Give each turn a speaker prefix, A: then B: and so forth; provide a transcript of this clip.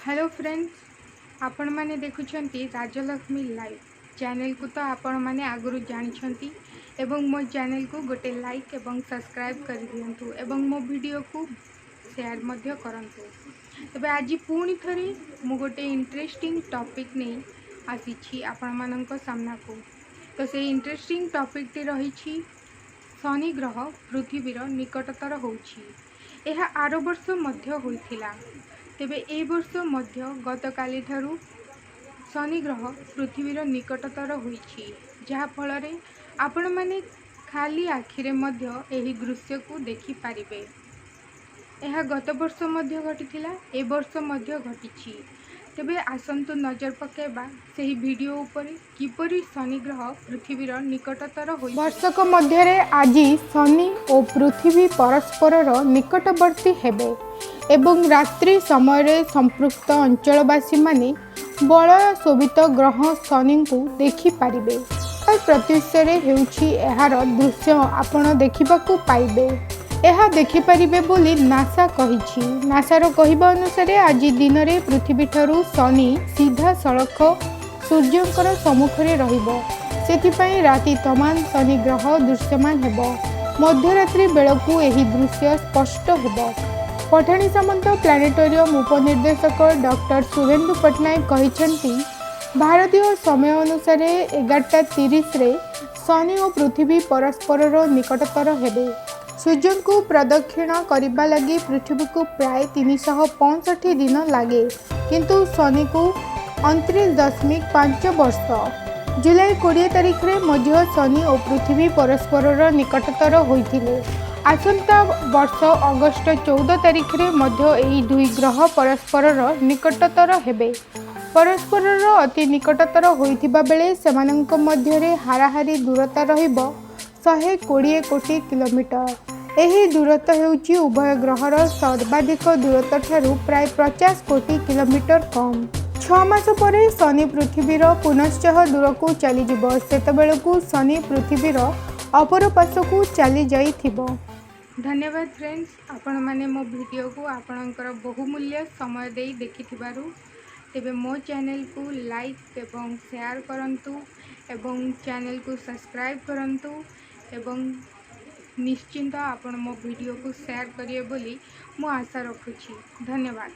A: Hello friends, ଆପଣମାନେ ଦେଖୁଛନ୍ତି Rajalakshmi live ଚ୍ୟାନେଲକୁ। ତ ଆପଣମାନେ ଆଗରୁ ଜାଣିଛନ୍ତି ଏବଂ ମୋ ଚ୍ୟାନେଲକୁ ଗୋଟେ ଲାଇକ୍ ଏବଂ ସବସ୍କ୍ରାଇବ୍ କରିଦିଅନ୍ତୁ ଏବଂ ମୋ ଭିଡ଼ିଓକୁ ସେୟାର ମଧ୍ୟ କରନ୍ତୁ। ତେବେ ଆଜି ପୁଣି ଥରେ ମୁଁ ଗୋଟେ ଇଣ୍ଟରେଷ୍ଟିଂ ଟପିକ୍ ନେଇ ଆସିଛି ଆପଣମାନଙ୍କ ସାମ୍ନାକୁ। ତ ସେଇ ଇଣ୍ଟରେଷ୍ଟିଂ ଟପିକ୍ଟି ରହିଛି ଶନି ଗ୍ରହ ପୃଥିବୀର ନିକଟତର ହେଉଛି। ଏହା ଆର ବର୍ଷ ମଧ୍ୟ ହୋଇଥିଲା। ତେବେ ଏ ବର୍ଷ ମଧ୍ୟ ଗତକାଲିଠାରୁ ଶନି ଗ୍ରହ ପୃଥିବୀର ନିକଟତର ହୋଇଛି, ଯାହାଫଳରେ ଆପଣମାନେ ଖାଲି ଆଖିରେ ମଧ୍ୟ ଏହି ଦୃଶ୍ୟକୁ ଦେଖିପାରିବେ। ଏହା ଗତ ବର୍ଷ ମଧ୍ୟ ଘଟିଥିଲା, ଏ ବର୍ଷ ମଧ୍ୟ ଘଟିଛି। ତେବେ ଆସନ୍ତୁ ନଜର ପକାଇବା ସେହି ଭିଡ଼ିଓ ଉପରେ, କିପରି ଶନି ଗ୍ରହ ପୃଥିବୀର ନିକଟତର ହୋଇ
B: ବର୍ଷକ ମଧ୍ୟରେ ଆଜି ଶନି ଓ ପୃଥିବୀ ପରସ୍ପରର ନିକଟବର୍ତ୍ତୀ ହେବେ ଏବଂ ରାତ୍ରି ସମୟରେ ସମ୍ପୃକ୍ତ ଅଞ୍ଚଳବାସୀମାନେ ବଳୟ ଶୋଭିତ ଗ୍ରହ ଶନିଙ୍କୁ ଦେଖିପାରିବେ। ପ୍ରତ୍ୟୁଷରେ ହେଉଛି ଏହାର ଦୃଶ୍ୟ ଆପଣ ଦେଖିବାକୁ ପାଇବେ। ଏହା ଦେଖିପାରିବେ ବୋଲି ନାସା କହିଛି। ନାସାର କହିବା ଅନୁସାରେ, ଆଜି ଦିନରେ ପୃଥିବୀଠାରୁ ଶନି ସିଧାସଳଖ ସୂର୍ଯ୍ୟଙ୍କର ସମ୍ମୁଖରେ ରହିବ। ସେଥିପାଇଁ ରାତି ତମାମ ଶନି ଗ୍ରହ ଦୃଶ୍ୟମାନ ହେବ। ମଧ୍ୟରାତ୍ରି ବେଳକୁ ଏହି ଦୃଶ୍ୟ ସ୍ପଷ୍ଟ ହେବ। ପଠାଣି ସାମନ୍ତ ପ୍ଲାନେଟୋରିୟମ ଉପନିର୍ଦ୍ଦେଶକ ଡକ୍ଟର ଶୁଭେନ୍ଦୁ ପଟ୍ଟନାୟକ କହିଛନ୍ତି, ଭାରତୀୟ ସମୟ ଅନୁସାରେ 11:30ରେ ଶନି ଓ ପୃଥିବୀ ପରସ୍ପରର ନିକଟତର ହେବେ। ସୂର୍ଯ୍ୟଙ୍କୁ ପ୍ରଦକ୍ଷିଣ କରିବା ଲାଗି ପୃଥିବୀକୁ ପ୍ରାୟ 365 ଦିନ ଲାଗେ, କିନ୍ତୁ ଶନିକୁ 29.5 ବର୍ଷ। ଜୁଲାଇ 20 ତାରିଖରେ ମଧ୍ୟ ଶନି ଓ ପୃଥିବୀ ପରସ୍ପରର ନିକଟତର ହୋଇଥିଲେ। ଆସନ୍ତା ବର୍ଷ ଅଗଷ୍ଟ 14 ତାରିଖରେ ମଧ୍ୟ ଏହି ଦୁଇ ଗ୍ରହ ପରସ୍ପରର ନିକଟତର ହେବେ। ପରସ୍ପରର ଅତି ନିକଟତର ହୋଇଥିବା ବେଳେ ସେମାନଙ୍କ ମଧ୍ୟରେ ହାରାହାରି ଦୂରତା ରହିବ 120 କୋଟି କିଲୋମିଟର। ଏହି ଦୂରତା ହେଉଛି ଉଭୟ ଗ୍ରହର ସର୍ବାଧିକ ଦୂରତାଠାରୁ ପ୍ରାୟ 50 କୋଟି କିଲୋମିଟର କମ୍। 6 ମାସ ପରେ ଶନି ପୃଥିବୀର ପୁନଶ୍ଚ ଦୂରକୁ ଚାଲିଯିବ। ସେତେବେଳକୁ ଶନି ପୃଥିବୀର ଅପର ପାର୍ଶ୍ୱକୁ ଚାଲି ଯାଇଥିବ।
A: ଧନ୍ୟବାଦ ଫ୍ରେଣ୍ଡସ୍, ଆପଣମାନେ ମୋ ଭିଡ଼ିଓକୁ ଆପଣଙ୍କର ବହୁମୂଲ୍ୟ ସମୟ ଦେଇ ଦେଖିଥିବାରୁ। ତେବେ ମୋ ଚ୍ୟାନେଲକୁ ଲାଇକ୍ ଏବଂ ସେୟାର କରନ୍ତୁ ଏବଂ ଚ୍ୟାନେଲକୁ ସବସ୍କ୍ରାଇବ୍ କରନ୍ତୁ ଏବଂ ନିଶ୍ଚିନ୍ତ ଆପଣ ମୋ ଭିଡ଼ିଓକୁ ସେୟାର କରିବେ ବୋଲି ମୁଁ ଆଶା ରଖୁଛି। ଧନ୍ୟବାଦ।